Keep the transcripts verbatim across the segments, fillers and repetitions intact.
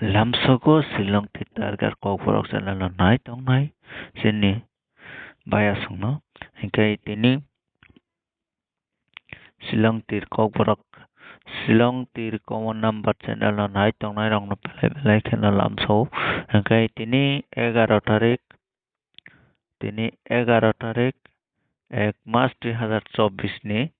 lamsogo Shillong Tir Target Kokborok channel no nai tongnai chini bayasongno. Hinkhe tini Shillong Tir Kokborok, Shillong Tir Common Number channel no nai tongnai rokno belai belai kheno lamsao. Hinkhe tini egaroh tarik, tini egaroh tarik ek mas dui hazar chobbish ni,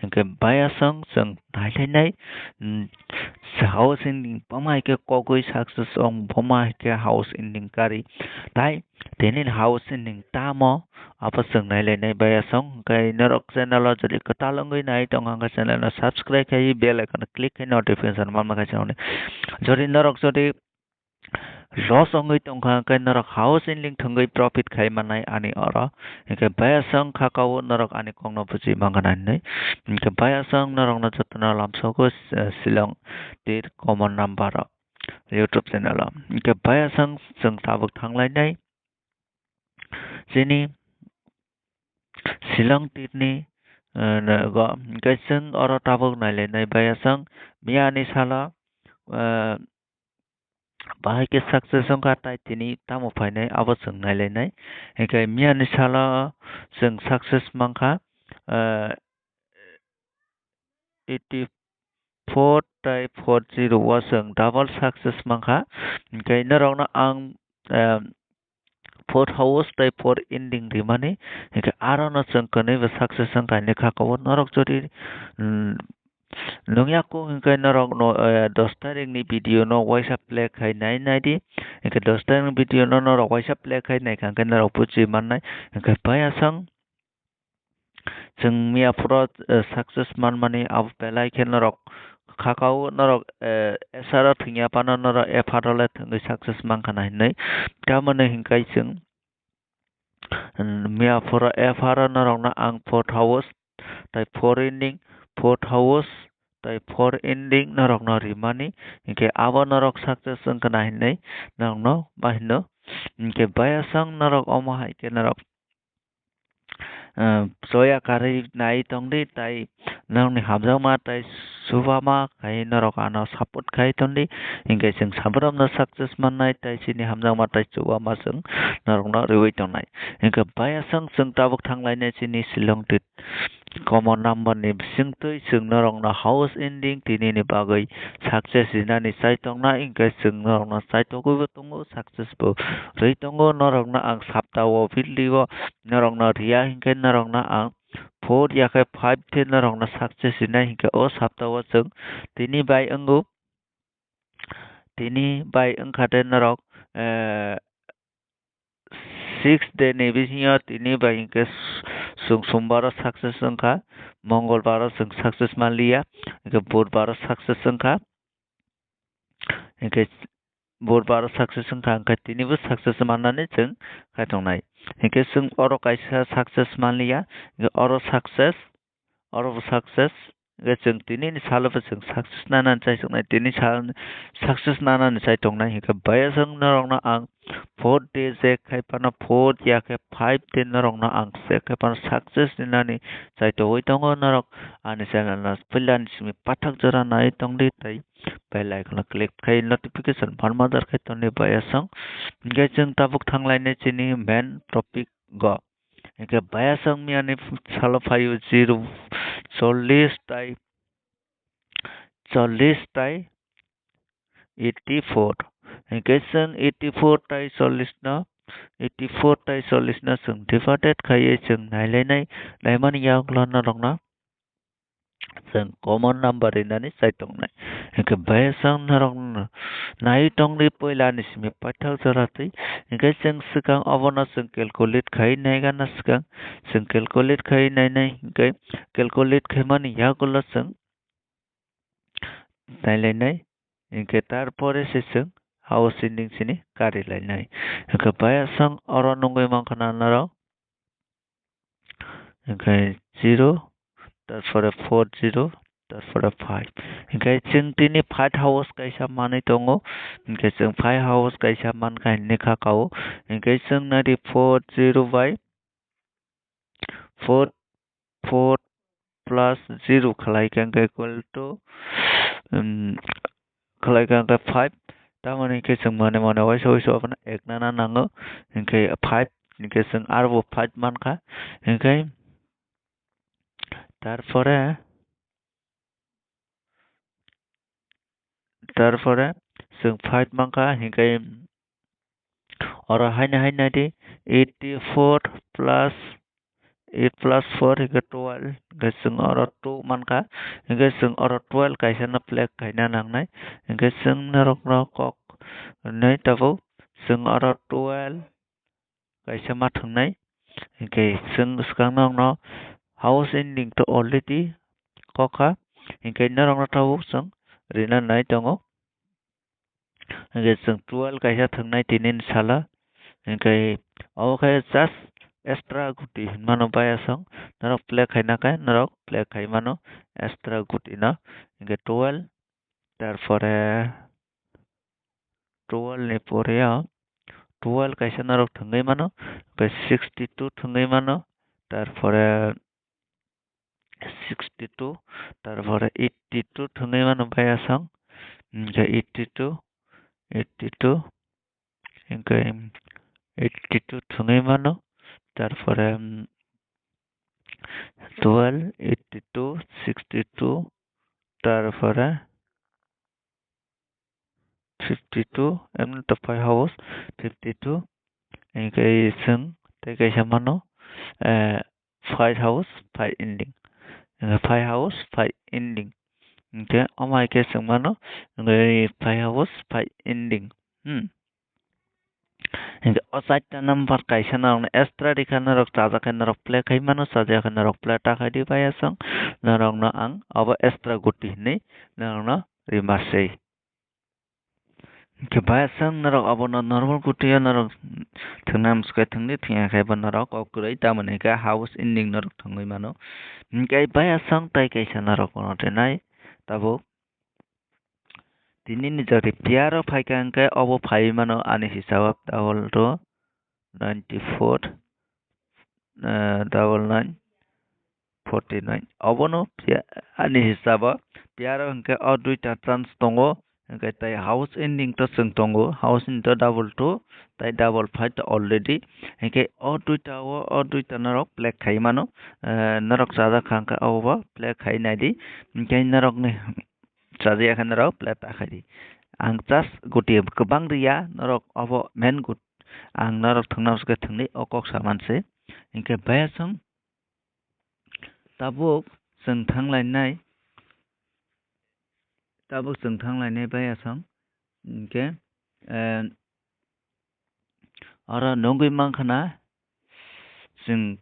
hinkhe bayasong chwng nailainai, mm, house ending boma hai khe kogwi success ong, boma hai khe house ending kari. Tai tini house ending tamo abo chwng nailainai bayasong, hinkhe norok channel o jodi kwtal wngwi nai tongkha, hinkhe channel no subscribe khai bell icon click khai notification manma khai chwngnai. Jodi norok jodi loss wngwi tongkha, hinkhe norok house ending thwngwi profit khai mannai ani oro. Hinkhe bayasong khakao norok ani kokno buji mankha hinwi. Hinkhe bayasong norokno jotono lamsogo, eh, Shillong Tir Common Number o YouTube channel o. Hinkhe bayasong chwng tabuk thanglainai chini Shillong Tirni, eh, go, hinkhe chwng oro tabuk nailainai bayasong miyani salo, eh, bahai khe success wngkha, tai tini tamo phainai abo chwng nailainai. Hinkhe miyani salo chwng success mankha, ah, eighty four tai four zero o chwng double success mankha. Hinkhe norokno ang, ah, four house tai four ending rimani, hinkhe arono chwng kwnwi bo success wngkha hinwi kha kabo. Norok jodi, mm, nungya kuk hinkhe norok no, eh, dos tarikni video no waisa play khai nai naidi. Hinkhe dos tarikni video no norok waisa play khai naikha hinkhe norok buji mannai. Hinkhe bayasong chwng miya phuru, eh, success manmani abo belai khe norok khakao norok, eh, esaro thwngya phano norok epharo le thwngwi success mankha na hinwi. Tamoni hinkhe chwng, mm, miya phuru epharo norokno ang four house tai four ending, four house tai four ending norokno rimani, hinkhe abo norok success wngkha na hinwi norokno ma hino. Hinkhe bayasong norok omo hai khe norok, eh, choya karwi nai tongdi, tai norokni hamjakma tai chubama khai norok ano support khai tongdi. Hinkhe chwng sabrokno success mannai tai chini hamjakma tai chubama chwng norokno riwi tongnai. Hinkhe bayasong chwng tabuk thanglainai chini Shillong Tir Common Number ni bisingtwi chwng norokno house ending tinini bagwi success rinani chai tongnai, hinkhe chwng norokno chai togwibo tongo, success bo rwi tongo. Norokno ang saptao video o norokno riya hinkhe norokno ang four ya khe five khe norokno success rinai hinkhe o saptao chwng tini bai wngo, tini bai wngkha de norok, eh, six day ni bisingo tini bai hinkhe s-, chwng sombaro success wngkha, mongolbaro chwng success manliya, hinkhe budbaro success wngkha, hinkhe budbaro success wngkha, hinkhe tinibo success mannani chwng khai tongnai. Hinkhe chwng oro kaisa success manliya, hinkhe oro success, oro bo success, hinkhe chwng tinini salo bo chwng success nanani chai tongnai, tini sal success nanani chai tongnai, hinkhe bayasong norokno ang four day check khai phano, four ya khe five day norokno ang check khai phano success rinani chai togwi tongo. Norok ani channel no puilani simi pathak jora nai tongdi tei bell icon o click khai notification phan majar khai tongdi bayasong. Hinkhe chwng tabuk thanglainai chini main topic go. Hinkhe bayasong miyani salo phaio zero, chollish tai, chollish tai eighty four. Hinkhe chwng eighty four tai chollish no, eighty four tai chollish no chwng divided khaiwi chwng nailainai, naimani yagulo norokno chwng common number rinani chai tongnai. Hinkhe bayasong norok nai tongdi puilani simi paithak jora twi. Hinkhe chwng swkang obono chwng calculate khai naigana swkang. Chwng calculate khai nainai hinkhe calculate khaimani yagulo chwng nailainai. Hinkhe tarpore se chwng house ending sini kari lainai. Hinkhe bayasong oro nungwi mankha na norok. Hinkhe zero, tarpore four zero, tarpore five. Hinkhe chwng tini five house kaisa manwi tongo. Hinkhe chwng five house kaisa mankha hinwi kha kao. Hinkhe chwng nadi four zero by four, four plus zero khlai kha hinkhe equal to, um, khlai kha hinkhe five. Tamoni hwnkhe chwng mane mane waisa waisa abono ekna na nango. Hwnkhe five, hwnkhe chwng arbo five mankha. Hwnkhe tarpore, tarpore chwng five mankha, hwnkhe oro haino haino di eighty-four plus eight plus four hwnkhe twelve, hwnkhe chwng oro two mankha, hwnkhe chwng oro twelve kaisa no play khaina nangnai, hwnkhe chwng norokno kok nai tabuk chwng oro twelve kaisa ma thwngnai, hwnkhe chwng swkang norokno house ending to already kokha, hwnkhe norokno tabuk chwng rina nai tongo. Hwnkhe chwng twelve kaisa thwngnai tini ni salo. Hwnkhe obo khe just extra guti hinmano bayasong. Norok play khaina khe norok play khai mano extra guti no. Hwnkhe twelve, tarpore twelve ni pore o twelve kaisa norok thwngwi mano. Hwnkhe sixty two thwngwi mano. Tarpore sixty two, tarpore eighty two thwngwi mano bayasong, hwnkhe eighty two, eighty two, hwnkhe eighty two thwngwi mano, tarpore, mm, twelve, eighty two, sixty two, tarpore, fifty two, emni to five house, fifty two, hwnkhe chwng tei kaisa mano, eh, five house, five ending, hwnkhe five house, five ending, hwnkhe omo hai khe chwng mano, hwnkhe five house, five ending, hmm. Hwnkhe o chaita number kaisa norokno extra rikha, norok chajak khe norok play khai mano, chajak khe norok play ta khai di bayasong, norokno ang obo extra guti hinwi norokno rima sei. Hwnkhe bayasong norok abono normal gutio norok thwngna mwswkhe thwngdi, thwngya khe bo norok kok kwrwi, tamoni hwnkhe house ending norok thwngwi mano. Hwnkhe bayasong tei kaisa norok bono rinai tabuk. Tini ni jagati pair o phaikha hwnkhe obo phaiwi mano ani hisabo double two ninety four, eh, double nine forty nine. Obono pia-, ani hisabo pair o hwnkhe o duita chance tongo, hwnkhe tei house ending to chwng tongo, house ending to double two tei double five to already. Hwnkhe o duita o, o duita norok play khai mano, eh, norok chajak kha hwnkhe obo play khai naidi, hwnkhe norokni chajak khe norok play ta khai di. Ang just guti kwbang riya, norok obo main gut-, ang norok thwngna swkhe thwngdi, o kok sa manse. Hwnkhe bayasong tabuk chwng thang lainai, tabuk chwng thang lainai bayasong. Hwnkhe, eh, oro nugwi mankha na chwng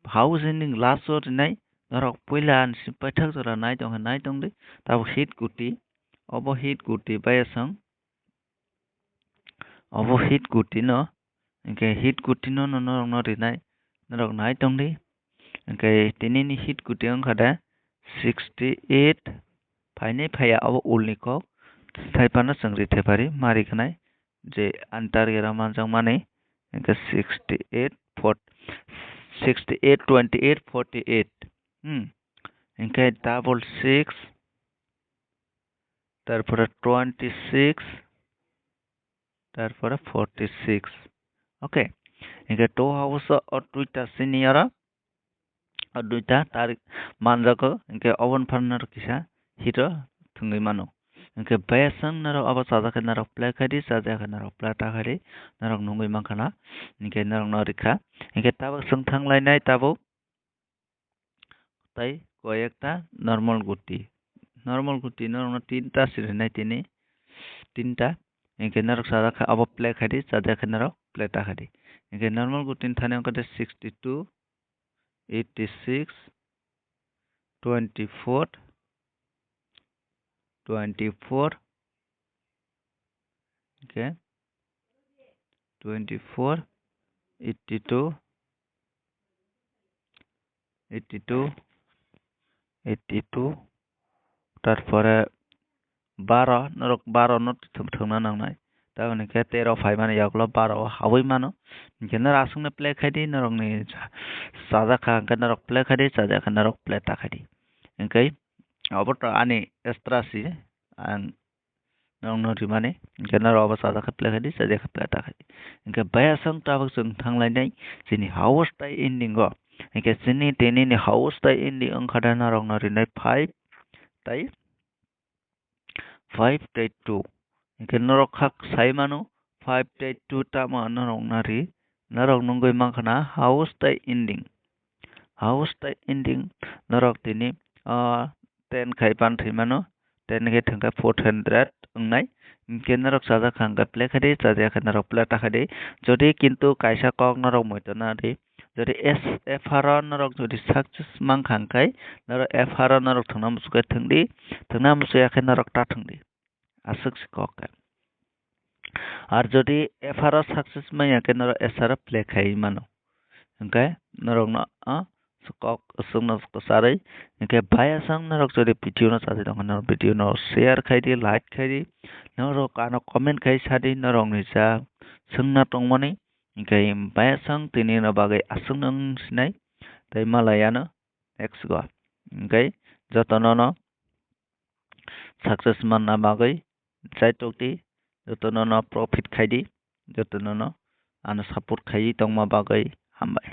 house ending last o rinai, norok puila ani si paithak jora nai tongkha, nai tongdi, tabuk hit guti, obo hit guti bayasong. Obo hit guti no, hwnkhe hit guti no, no, norokno rinai, norok nai tongdi. Hwnkhe tini ni hit guti wngkha de sixty eight, phainai phaiya obo ulni kok, thaiphano chwng rithai phari ma rikhnai, je ani target o manjakmani, hwnkhe sixty eight, four, sixty eight, twenty eight, forty eight, hmm, hwnkhe double six, tarpore twenty six, tarpore forty six. Okay, hwnkhe two house o duita senior o, o duita tarik manjago, hwnkhe oboni phan norok kisa hit o thwngwi mano. Hwnkhe bayasong norok obo chajak khe norok play khai di, chajak khe norok play ta khai di, norok nugwi mankha na, hwnkhe norok no rikha. Hwnkhe tabuk chwng thang lainai tabuk. Tai koi ekta normal guti. Normal guti norokno tinta siri nai tini. Tinta. Hwnkhe norok chajak kha abo play khai di, chajak khe norok play ta khai di. Hwnkhe normal guti ni thani wngkha de sixty two, eighty six, twenty four, twenty four, okay, twenty four, eighty two, eighty two, eighty two, tarpore baro, norok baro no thwng-, thwngna nangnai. Tamoni khe tero phaimani yagulo baro o hawi mano. Hwnkhe norok aswkno play khai di, norokni chajak kha hwnkhe norok play khai di, chajak khe norok play ta khai di. Hwnkhe obo to ani extra si, ang norokno rimani. Hwnkhe norok obo chajak khe play khaidi, chajak khe play ta khaidi. Hwnkhe bayasang tabuk chwng thanglainai chini house tai ending o. Hwnkhe chini tini ni house tai ending wngkha da norokno rinai five tai five tai two. Hwnkhe norok kha sai mano five tai two tamo norokno ri, norok nungwi mankha na house tai ending. House tai ending norok tini, ah, ten khai pan thwi mano, ten khe thwngkha four hundred wngnai. Hwnkhe norok chajak kha hwnkhe play khaidi, chajak khe norok play ta khaidi. Jodi kintu kaisa kok norok muitu na di, jodi S F R o norok jodi success mankha hwnkhe norok F R o norok thwngna muchukhe thwngdi, thwngna muchukya khe norok ta thwngdi. Aswk se kok khe. Ar jodi F R o success manya khe norok S R o play khai mano. Hwnkhe norokno, ah, kok aswkno kwcharwi. Hwnkhe bayasang norok jodi video no chajak tongkha norok video no share khaidi, like khaidi, norok ano comment khai sadi norokni ja swngna tongmani. Hwnkhe bayasang tini no bagwi aswkno wng sinai tei malai ano next go. Hwnkhe jotono no success manna bagwi chai tokdi, jotono no profit khaidi, jotono no ano support khaiwi tongma bagwi hambai.